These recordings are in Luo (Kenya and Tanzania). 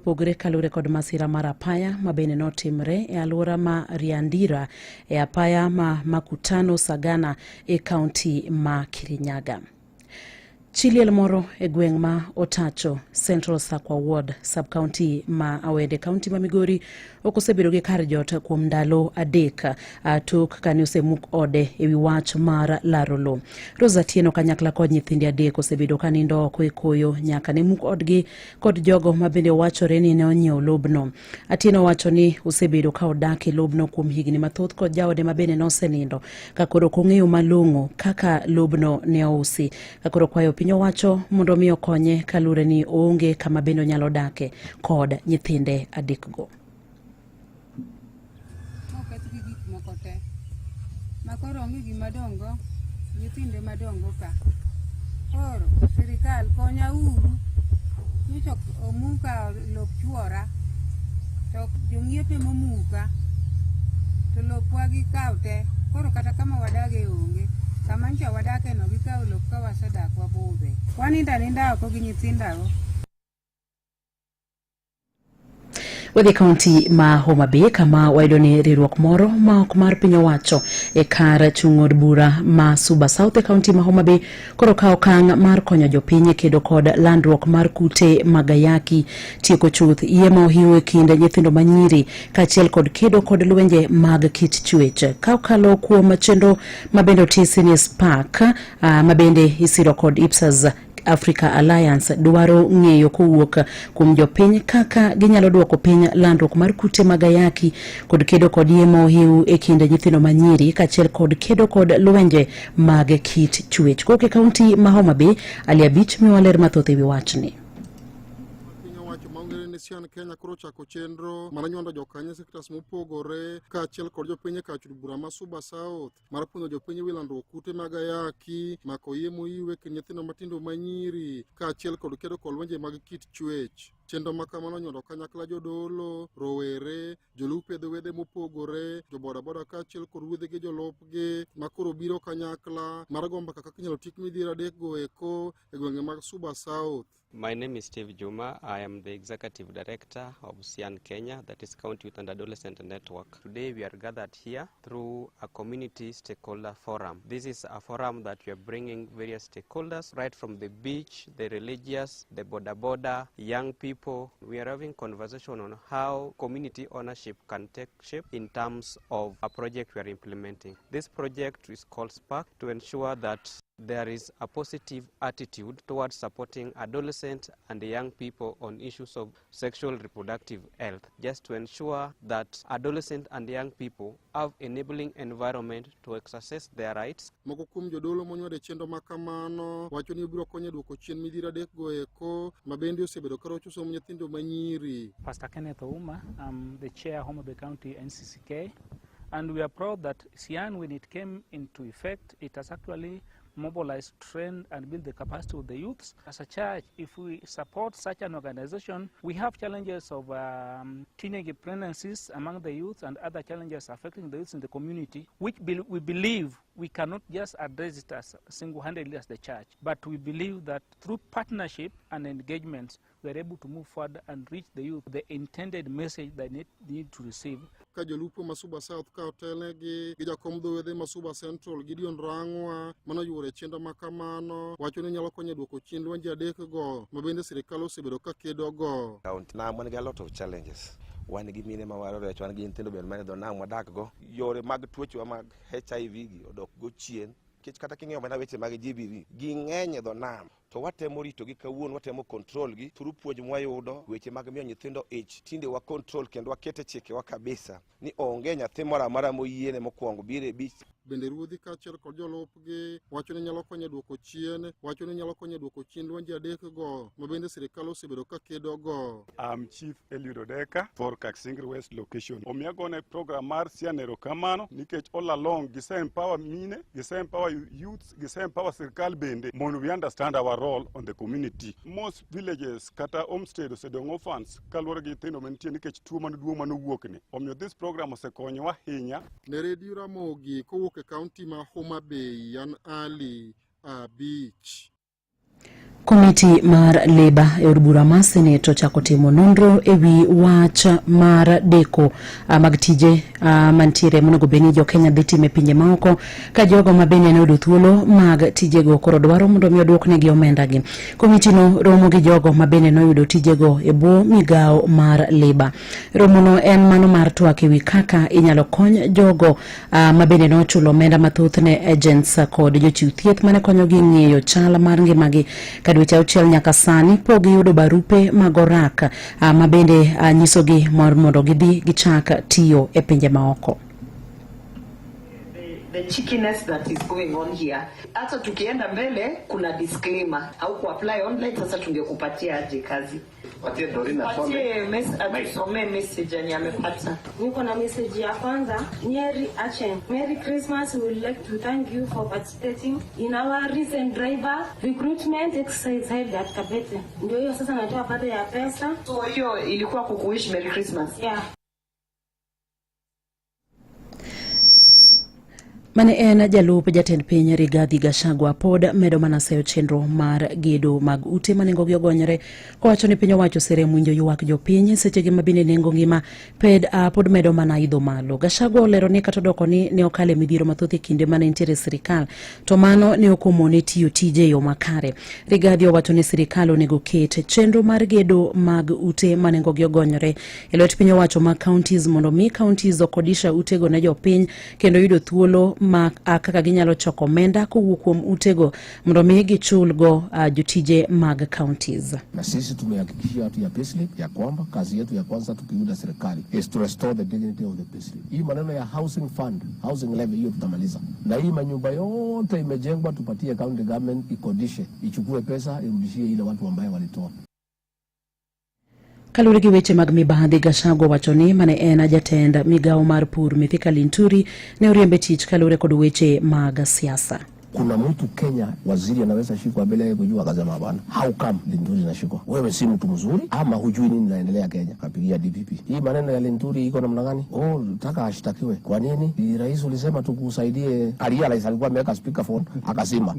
opogore kaluwore kod masira mar apaya ma bende notimre e alwora ma Riandira e apaya ma Makutano Sagana e kaunti ma Kirinyaga. Chi liel moro e gweng' ma Otacho, Central Sakwa Ward, sub-county ma Awende, kaunti ma Migori, ok osebedo gi kar jot kuom ndalo 3 tok kane osemuk ode e wi wach mar laro lowo. Rose Atieno kanyakla kod nyithinde 3 osebedo ka nindo oko e koyo nyaka ne muk odgi kod jogo ma bende wachore ni ne onyiewo lobno. Atieno wacho ni osebedo ka odak e lobno kuom higni mathoth kod jaode ma bende nosenindo ka koro ok ong'eyo malong'o kaka lobno ne ousi. Ka koro kwayo piny owacho mondo mi okonye kaluwore ni oonge kama bende onyalo dake kod nyithinde 3 go. Moketh gi gik moko te makoro onge gima dongo nyithinde madongo ka. Koro sirikal konya uru nyocha omuka lop chuora to jong'iepe momuka to lopwa gikawo te koro kata kama wadage onge. Kama nyocha wadake no gikawo lop ka wasedak wabudhe. Wanindo aninda oko gi nyithindago. Wadhi kaunti ma Homa Bay kama wayudo ni riwruok moro ma ok mar piny owacho e kar chung' od bura ma Suba South e kaunti ma Homa Bay koro kawo okang' mar konyo jopiny e kedo kod landruok mar kute mag ayaki, tieko chuth iye ma ohiw e kind nyithindo manyiri kaachiel kod kedo kod lwenje mag kit chwech. Ka okalo kuom chenro ma bende otisi ni Spark ma bende isiro kod IPSAS Africa Alliance dwaro ng'eyo kowuok kuom jopiny kaka ginyalo duoko piny landruok mar kute mag ayaki kod kedo kod iye ma ohiw e kind nyithindo manyiri kaachiel kod kedo kod lwenje mag kit chwech. Kowuok e kaunti ma Homa Bay, Ali Abich miyowa ler mathoth e wi wachni. Piny owacho maongere ni Sian Kenya koro ochako chenro mar nywando jokanyo e sectors mopogore kaachiel kod jopiny e kar bura ma Suba South mar puonjo jopiny wi landruok kute mag ayaki, mako iye mohiw e kind nyithindo matindo manyiri kaachiel kod kedo kod lwenje mag kit chwech. Chenro ma kamano onywando kanyakla jodolo, rowere, jolupo e dho wedhe mopogore, jobodaboda kaachiel kod ruodhi gi jolupgi ma koro biro kanyakla mar go mbaka kaka inyalo tiek midhiero 3 go eko e gwenge mag Suba South. My name is Steve Juma. I am the Executive Director of CYAN Kenya, that is County Youth and Adolescent Network. Today we are gathered here through a community stakeholder forum. This is a forum that we are bringing various stakeholders right from the beach, the religious, the boda boda, young people. We are having conversation on how community ownership can take shape in terms of a project we are implementing. This project is called Spark to ensure that there is a positive attitude towards supporting adolescents and young people on issues of sexual reproductive health, just to ensure that adolescents and young people have enabling environment to exercise their rights. Moko kuom jodolo monywando e chenro ma kamano wacho ni obiro konyo e duoko chien midhiero 3 go eko ma bende osebedo ka rocho somo nyithindo manyiri. Pastor Kenneth Ouma, I'm the chair Homa Bay County NCCK, and we are proud that CYAN, when it came into effect, it has actually mobilized, trained, and built the capacity of the youths. As a church, if we support such an organization, we have challenges of teenage pregnancies among the youth and other challenges affecting the youths in the community, which we believe we cannot just address it as single-handedly as the church, but we believe that through partnership and engagement, we are able to move forward and reach the youth the intended message they need to receive. Ka jolupo ma Suba South ka otelnegi gi jakom dho wedhe ma Suba Central Gideon Rang'wa mano yuoro e chenro ma kamano wacho ni nyalo konyo e duoko chien lwenje 3 go ma bende sirikal osebedo ka kedo go. County nam wan gi a lot of challenges. Wan gi mine ma waro rech, wan gi nyithindo bende manie dho nam wadak go. Yore mag tuochewa mag HIV gi odok go chien. Nikech kata king'iyo mana weche mag GBV, ging'eny e dho nam. To watemo ritogi kawuono, watemo control gi through puonj mwayudo, weche mag miyo nyithindo ich. Tinde wa control kendo wakete chikewa kabisa ni onge nyathi moro amora moyiene mokwongo biro e beach. Bende ruodhi kaachiel kod jolupgi wacho ni nyalo konyo e duoko chien, wacho ni nyalo konyo e duoko chien lwenje 3 go ma bende sirikal osebedo ka kedo go. I'm Chief Eliud Odeka for Kaksingri West location. Omiyo agone program mar CYAN erokamano nikech all along gise empower mine, gise empower youths, gise empower sirikal bende mondo we understand our role on the community. Most villages kata homestead osedong' orphans kaluwore gi nyithindo mantie nikech tuo maduong' manowuok ni. Omiyo this program osekonyowa ahinya. Ne Radio Ramogi kowuok e kaunti ma Homa Bay, an Ali Abich. Komiti mar Leba e od bura mar Senate ochako timo nonro e wi wach mar deko mag tije mantiere monego bed ni jokenya dhi timo e pinje maoko ka jogo ma bende ne oyudo thuolo mag tijego koro dwaro mondo mi oduoknegi omendagi. Komitino romo gi jogo ma bende noyudo tijego e bwo migawo mar Leba. Romono en mano mar twak e wi kaka inyalo kony jogo ma bende nochulo omenda mathoth ne agents kod jochiw thieth mane konyogi ng'eyo chal mar ngimagi ka dweche auchiel nyaka sani pok giyudo barupe mag orak ma bende nyisogi mar mondo gidhi gichak tiyo e pinje maoko. The cheekiness that is going on here. Hata tukienda mbele kuna disclaimer. Hauku apply online, sasa tungekupatia aje kazi? Patie Dorina asome. Patie atusomee message yenye amepata. Niko na message ya kwanza. Nyeri Achen. Merry Christmas. We would like to thank you for participating in our recent driver recruitment exercise held at Kabete. Ndio hiyo sasa natoa pato ya pesa. So hiyo ilikuwa kukuwish Merry Christmas. Yeah. Mane en jalup jatend piny Rigathi Gachagua pod medo mana seyo chenro mar gedo mag ute ma nengogi ogonyore kowacho ni piny owacho oserem winjo ywak jopiny sechegi ma bende nengo ngima pod medo mana idho malo. Gachagua olero ni kata odoko ni ne okale midhiero mathoth e kinde mane entiere e sirikal to mano ne ok omone tiyo tije e yo makare. Rigathi owacho ni sirikal onego ket chenro mar gedo mag ute ma nengogi ogonyore e lwet piny owacho mag counties mondo mi counties okodisha utego ne jopiny kendo yudo thuolo ma kaka ginyalo choko omenda kowuok kuom utego mondo mi gichulgo jotije mag counties. Na sisi tumehakikishia watu ya payslip ya kwamba kazi yetu ya kwanza tukiunda serikali is to restore the dignity of the payslip. Hii maneno ya housing fund, housing levy hiyo tutamaliza. Na hii manyumba yote imejengwa tupatie county government ikodishe, ichukue pesa irudishie ile watu ambaye walitoa. Kaluwore gi weche mag mibadhi, Gachagua wacho ni mane en jatend migawo mar pur Mithika Linturi ne oriembe tich kaluwore kod weche mag siasa. Kuna mtu Kenya waziri anaweza shikwa bila yeye kujua, akasema hapana, how come Linturi inashikwa? Wewe si mtu mzuri ama hujui nini inaendelea Kenya? Kapigia DPP. Hii maneno ya Linturi iko namna gani? Oh, nataka ashtakiwe. Kwa nini? Ni rais ulisema tukusaidie. Alirealize alikuwa ameweka speakerphone akasima.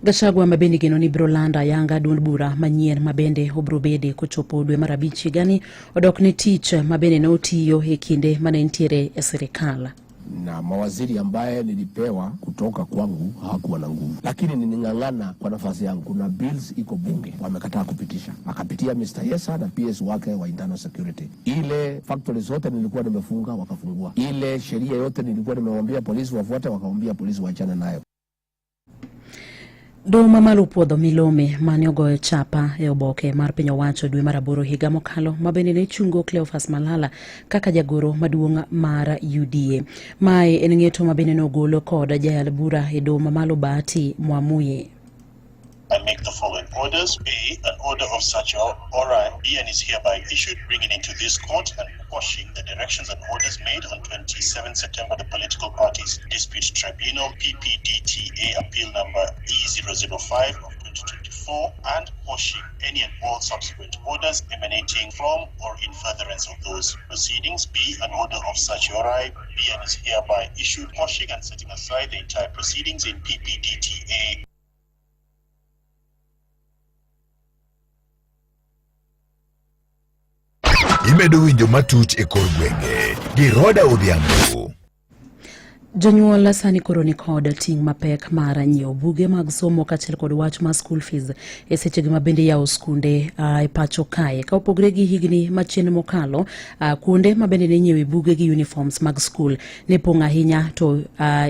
Gachagua mabende geno ni biro lando ayanga duond bura manyien mabende obiro bede kochopo dwe mar abich higani odok ne tich mabende ne otiyo e kinde mane entiere e sirikal. Na mawaziri ambaye nilipewa kutoka kwangu hawakuwa na nguvu, lakini niling'ang'ana kwa nafasi yangu. Kuna bills iko bunge wamekataa kupitisha, akapitia Mr. Yesa na PS wake wa internal security. Ile factory zote nilikuwa nimefunga wakafungua, ile sheria yote nilikuwa nimewambia polisi wafuate, wakawambia polisi waachane nayo. Doho mamalo opuodho milome mane ogoyo chapa e oboke mar piny owacho dwe mar aboro higa mokalo ma bende ne chungo Cleophas Malala kaka jagoro maduong' mar UDA. Mae en ng'eto ma bende nogolo kod jayal bura e doho mamalo Bahati Mwamuye. I make the following orders. A, an order of certiorari be and is hereby issued, bringing into this court and quashing the directions and orders made on 27 September the Political Parties Dispute Tribunal, PPDTA Appeal Number E005 of 2024, and quashing any and all subsequent orders emanating from or in furtherance of those proceedings. B, an order of certiorari be and is hereby issued, quashing and setting aside the entire proceedings in PPDTA. Imedo winjo matuch e kor gwenge gi Roda Odhiambo. Jonyuol sani koro ni kod ting' mapek mar nyiewo buge mag somo kaachiel kod wach mar school fees e sechegi ma bende yawo skunde e pacho kae. Ka opogore gi higni machien mokalo, kuonde ma bende ne inyiewe buge gi uniforms mag skul ne pong' ahinya to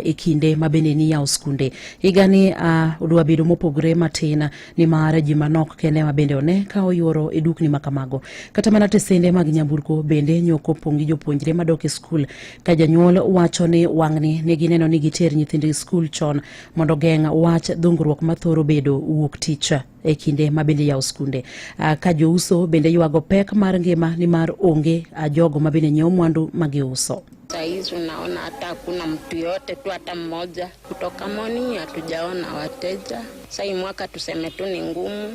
e kinde ma bende niyawo skunde. Higani odwa bedo mopogore matin nimar ji manok kende ma bende one ka oyuoro e dukni ma kamago. Kata mana tesende mag nyamburko bende nyoko opong' gi jopuonjre madok e skul ka janyuol wacho ni wang'ni ne gineno ni giter nyithindgi skul chon mondo geng' wach dhungruok mathoro bedo wuok tich e kinde ma bende yawo skunde. Ka jouso bende ywago pek mar ngima nimar onge jogo ma bende nyiewo mwandu ma giuso. Saa hizi unaona hata hakuna mtu yote tu hata mmoja. Kutoka morning hatujaona wateja. Sasa hii mwaka tuseme tu ni ngumu,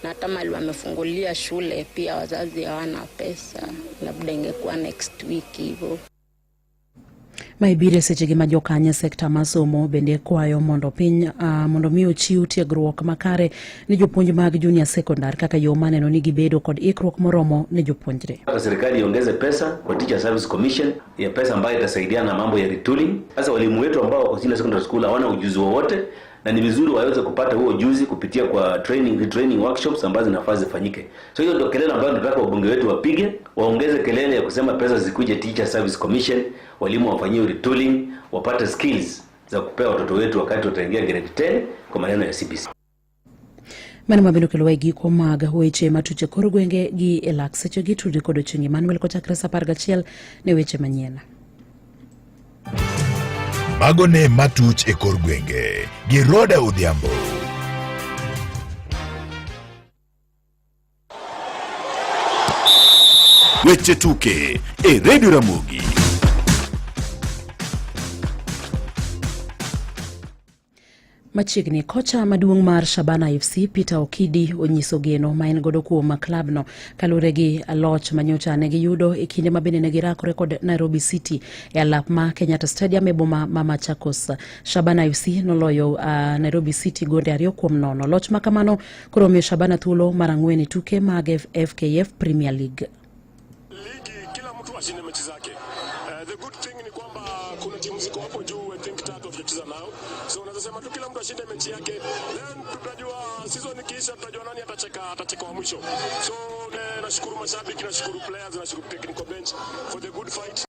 na hata mali wamefungulia shule pia wazazi hawana pesa, labda ingekuwa next week hivyo. Mae biro e sechegi ma jokanyo e sekta mar somo bende kwayo mondo piny mondo mi ochiw tiegruok makare ne jopuonj mag junior secondary kaka yo maneno ni gibedo kod ikruok moromo ne jopuonjre. Serikali iongeze pesa kwa Teacher Service Commission ya pesa ambayo itasaidia na mambo ya retooling. Sasa walimu wetu ambao wako senior secondary school hawana ujuzi wowote, na ni vizuri waweze kupata huo ujuzi kupitia kwa training, retraining workshops ambazo zinafaa zifanyike. So hiyo ndio kelele ambayo tunataka wabunge wetu wapige, waongeze kelele ya kusema pesa zikuje Teacher Service Commission, walimu wafanyiwe retooling, wapate skills za kupea watoto wetu wakati wataingia grade 10 kwa maneno ya CBC. Mano mabende okelo e giko mag weche matuch e kor gwenge gi e lak sechegi tudri kod Ochieng' Emmanuel kochakre sa 11 ne weche manyien. Mago ne matuch e kor gwenge gi Roda Odhiambo. Weche tuke e Radio Ramogi. Machiegni, kocha maduong' mar Shabana FC Peter Okidi onyiso geno ma en godo kuom klabno kaluwore gi loch manyocha ne giyudo e kinde ma bende ne girakore kod Nairobi City e alap ma Kenyatta Stadium e boma ma Machakos. Shabana FC noloyo Nairobi City gonde 2-0. Loch ma kamano koro omiyo Shabana thuolo mar 4 e tuke mag FKF Premier League. Ligi kila mtu ashinde mechi zake. The good thing ni kwamba kuna timu ziko hapo juu, I think tatu hatujacheza nao, so unaweza sema tu kila mtu ashinde mechi yake, then tutajua season ikiisha, tutajua nani atacheka wa mwisho. So nashukuru mashabiki, nashukuru players, nashukuru technical bench for the good fight.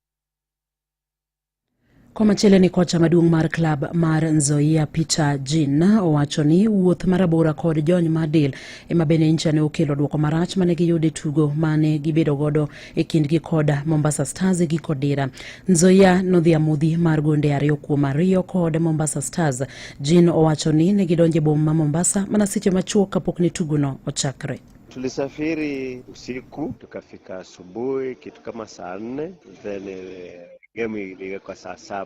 Komachielo ni kocha maduong' mar klab mar Nzoia Peter Jean owacho ni wuoth marabora kod jony mar del ema bende ncha ne okelo duoko marach mane giyudo e tugo mane gibedo godo e kindgi kod Mombasa Stars e giko dira. Nzoia nodhi amodhi mar gonde 2-2 kod Mombasa Stars. Jean owacho ni ne gidonjo e boma ma Mombasa mana seche machuok kapok ne tugono ochakre. Tulisafiri usiku tukafika asubuhi kitu kama saa 4, then game iliwekwa saa 7.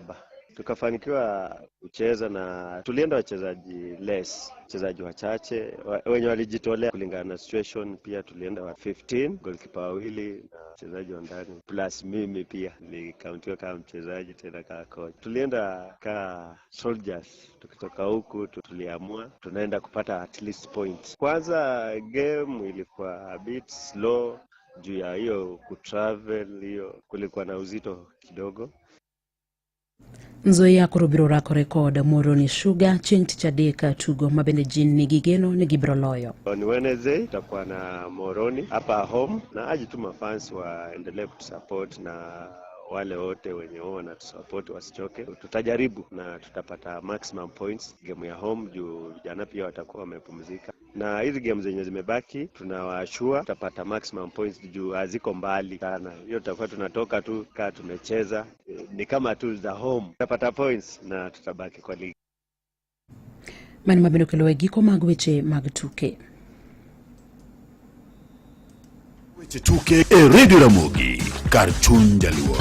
Tukafanikiwa kucheza na tulienda wachezaji less, wachezaji wachache wenye walijitolea kulingana na situation. Pia tulienda wa 15, goalkeeper wawili na wachezaji wa ndani plus mimi pia nilikauntiwa kama mchezaji tena kama coach. Tulienda ka soldiers, tukitoka huku tuliamua tunaenda kupata at least points. Kwanza game ilikuwa a bit slow juu ya hiyo kutravel, hiyo kulikuwa na uzito kidogo. Nzoia koro biro rakore kod Moroni Sugar chieng' tich adek, tugo ma bende Jean nigi geno ni gibiro loyo. On Wednesday tutakuwa na Moroni hapa home, na aje tu mafans waendelee kutusupport na wale wote wenye wao wanatusupport wasichoke. Tutajaribu na tutapata maximum points game ya home juu vijana pia watakuwa wamepumzika. Na hizi game zenye zimebaki tunawashua tutapata maximum points juu haziko mbali sana. Hiyo tutakuwa tunatoka tu kaa tumecheza, ni kama tu za home. Tutapata points na tutabaki kwa ligi. Mano mabende okelo e giko mag weche mag tuke. Weche tuke e Radio Ramogi kar chuny jaluo.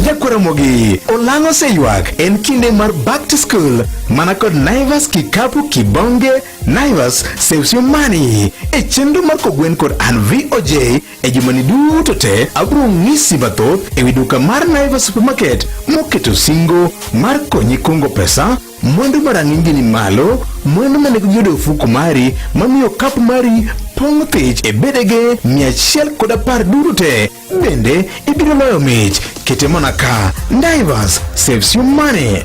Nyakwaramogi, olang' oseywak, en kinde mar back to school mana kod Naivas Kikapu Kibonge. Naivas saves you money. E chenro mar kogwen kod an VOJ e jumani duto te abiro ng'isi mathoth ewi duka mar Naivas Supermarket moketo singo mar konyi kungo pesa, mwandu ma rang'iny ni malo, mwandu ma nengogi yudo e ofuko mari mamiyo okapu mari pong' thich e bedege 110 duto te. Bende ibiro loyo mich. Kete mana ka Naivas saves you money.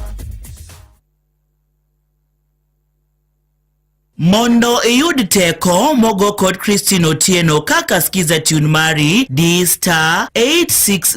Mondo iyud teko mogo kod Christine Otieno kaka skiza tune mari D star 86.